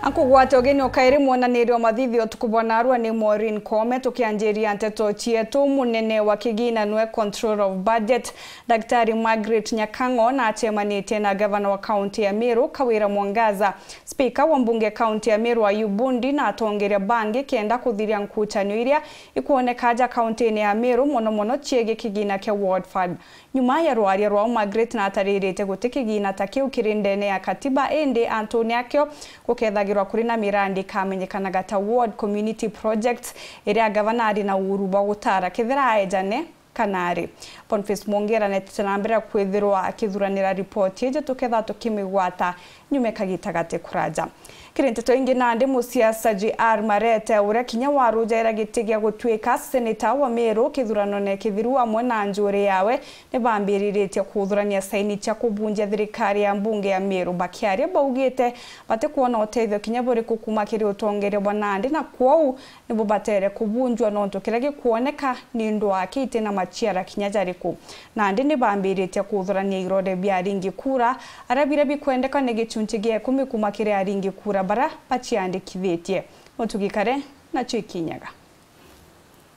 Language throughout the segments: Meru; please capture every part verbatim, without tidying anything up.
Akugwata ugeni ukairi mwonaniri wa mathithio utuku bwa narua ni Maureen Koome. Tukianjiria nteto cietu, munene wa kigina nwe control of budget, Daktari Margaret Nyakang'o, na acemanitie na gavana wa kaunti ya Meru, Kawira Mwangaza, spika wa mbunge kaunti ya Meru, Ayub Bundi, na atongeria bangi kenda kuthiria nkuchanio iria ikwoneka aja kaunti-ini ya Meru, mono mono ciegii kigina kia Ward Fund. Nyuma ya rwaria rwao, Margaret na ataririte guti kigina ta kiu kiri ndene ya katiba, indi antune akio gukethagirwa kuri na mirandi ikamenyekanaga ta ward community projects, iria gavana ari na uhuru bwa gutara kethira aejane kana ari. Boniface Mwongera netete na mbere kwithirwa akithuranira ripoti iji, tukethirwa tukimigwata nyuma kagita gati kuraja. Kiri nteto ingi, nandi musiasa J R Marete, uria kinya warujaira giti gia gutuika seneta wa Meru kithuranone kithiru amwe na njuri yawe, ni bambiriritie kuthurania saini cia kubunjia thirikari ya mbunge ya Meru. Bakiaria baugite batikwona utethio kinya buriku kuma kiri utongeria bwa nandi, na kwou nibo batere kubunjwa nontu kiria gikwoneka ni ndwaki iti na maciara kinya jariku. Nandi ni bambiritie kuthurania irore bia aringi kura, aria biria bikwendeka ni gichunchi gia ikumi kuma kiri aringi kura baria baciandikithitie. Mutugi Kare nacio ikinyaga.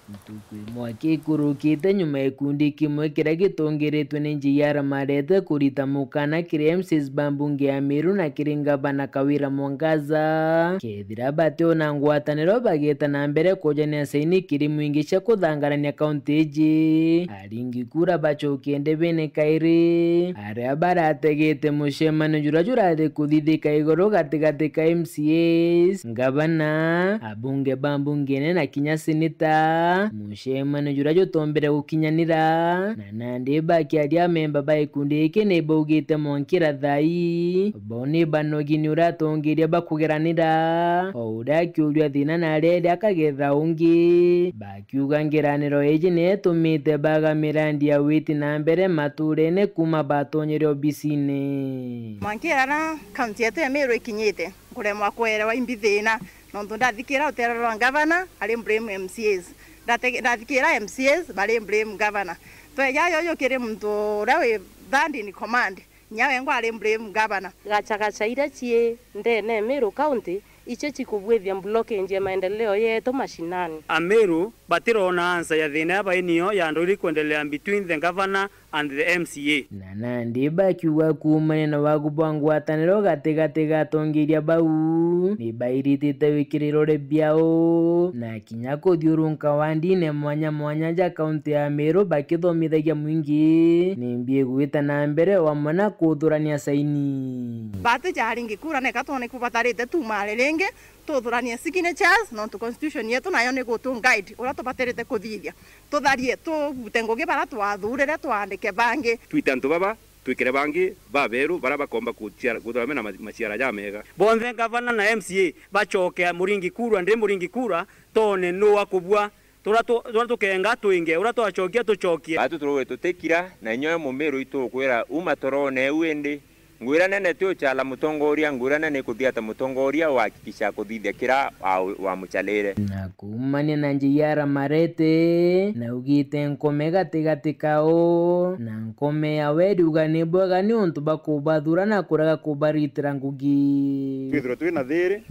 Ntuku imwe akikurukite nyuma ya gikundi kimwe kiria gitongeretwe ni J R Marete kurita mukana kiri M C As ba mbunge ya Meru na kiri ngavana Kawira Mwangaza. Kethira bationa ngwataniro, bageta na mbere kujania saini kiri mwingi cia kuthangarania kaunti iji. Aringi kura bacokie ndebene kairi, aria barategete mucemanio juria jurari kuthithika iguru gatigati ka M C As, ngavana, abunge ba mbunge nene na kinya seneta. Mucemanio juria jutombire gukinyanira, na nandi bakiaria, amemba ba gikundi giki ni baugite mwankira thai, bo ni banogi ni uria atongeria bakugeranira, o uria akiuria thina na aria eri akagerera ungi. Bakiuga ngeraniro iji ni itumite baga mirandi ya witi na mbere maturene kuma batonyere obisine. Mwankira na kaunti yetu ya Meru ikinyite, nkuremwa kwerewa imbi thina, nontu ndathikira rutere rwa ngavana ari blame M C As. Ndate-, ndathikira M C As bari blame ngavana. Tweja yoyo kiri muntu uria wi third in command, kinya wengwa ari blame ngavana. Gachagacha iria cii ndene Meru County icio cikubwithia blockage ya maendeleo yetu mashinani. Ameru batirona answer ya thina ya bainio ya ndwiri kwendelea between the governor and the M C A. Na nandi bakiuga kuumania na wagu bwa ngwataniro gatigati ga atongeria bau, ni bairitite wikiriro ri biao, na kinya kuthiurunka wandine mwanya mwanya ja kaunti ya Meru bakithomithagia mwingi nimbi igwita na mbere, o amwe na kuthurania saini. Bati ja aringi kura neka twone kubatarite tumare ringi, tuthuranie signatures, nontu constitution yetu nayo ni gutu guide uria tubatirite kuthithia. Tutharie, tubute ngugi baria twathurire, twandike bangi. Twite antu baba, twikire bangi baberu, baria bakomba kuciara, kuthura mena ma-, maciara jamega. Bonthe ngavana na M C A bacoke Muringi Kura, ndi Muringi Kura, tone nu akubua. Turia tu-, turia tukenga twinge, uria twacokia tucokie. Batu turuwe tutikira, na inywe Mumiru itukwira uma torone eu indi. Ngwira nene ti uchala mutongoria, ngwira nene ikuthia ta mutongoria uhakikisha kuthithia kira wa-, wamuchalire. Na kuumania na J R Marete, naugite nkome gatigati kao, na nkome yawe iriuga ni bwega niuntu bwa kubathura na kurega kubaritira ngugi. Twithirwe twina thiri,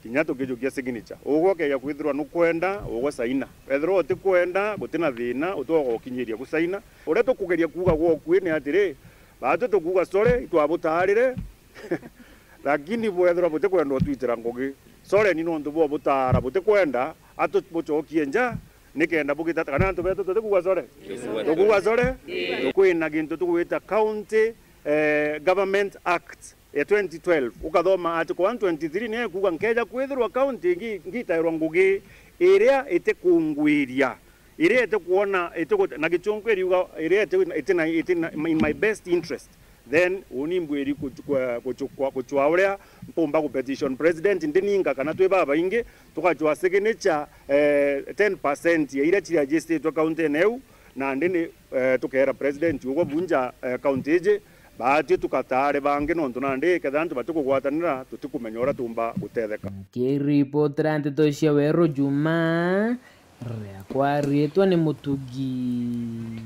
kinya tukijukia signature. Ugwe ukeja kwithirwa nukwenda, ugwe saina. Ethirwa utikwenda, gutina thina, utwoga ukinyiria gusaina. Uria tukugeria kuuga gwoku ni atiri, baatu tukuuga, sorry, itwabutaarire, lakini bwethirwa butikwenda utwitira ngugi, sorry ni nontu bwa butaara butikwenda, atu bucokie nja, nikenda bugita kana antu betu tutikuuga sorry? Tukuuga sorry? Tukwina gintu tugwita County, eh, Government Act ya twenty twelve, ukathoma article one twenty-three, niyo ikuuga, nkeja kwithirwa county ngi-, ngitairwa ngugi iria itikungwiria, iria itikwona, itiku-, na gichunku iriuga, iria iti-, itina, itina, in my best interest, then uni mbwiri kuchu-, kwa-, kuchu-, kwa-, kuchwa uria mpumba ku petition president ndininga kana twi babaingi, tugachwa signature, eh, ten percent ya iria chiregisteretwe county-ini iu, nandi ni, eh, tukeera president ugwe bunja, eh, county iji, baatwi tukataare bangi, nontu nandi kethira antu batikugwatanira, tutikumenya uria tuumba gutetheka. Nkiripotera nteto cia Weru Juma, riakwa riitwa ni Mutugi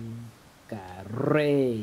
Kare.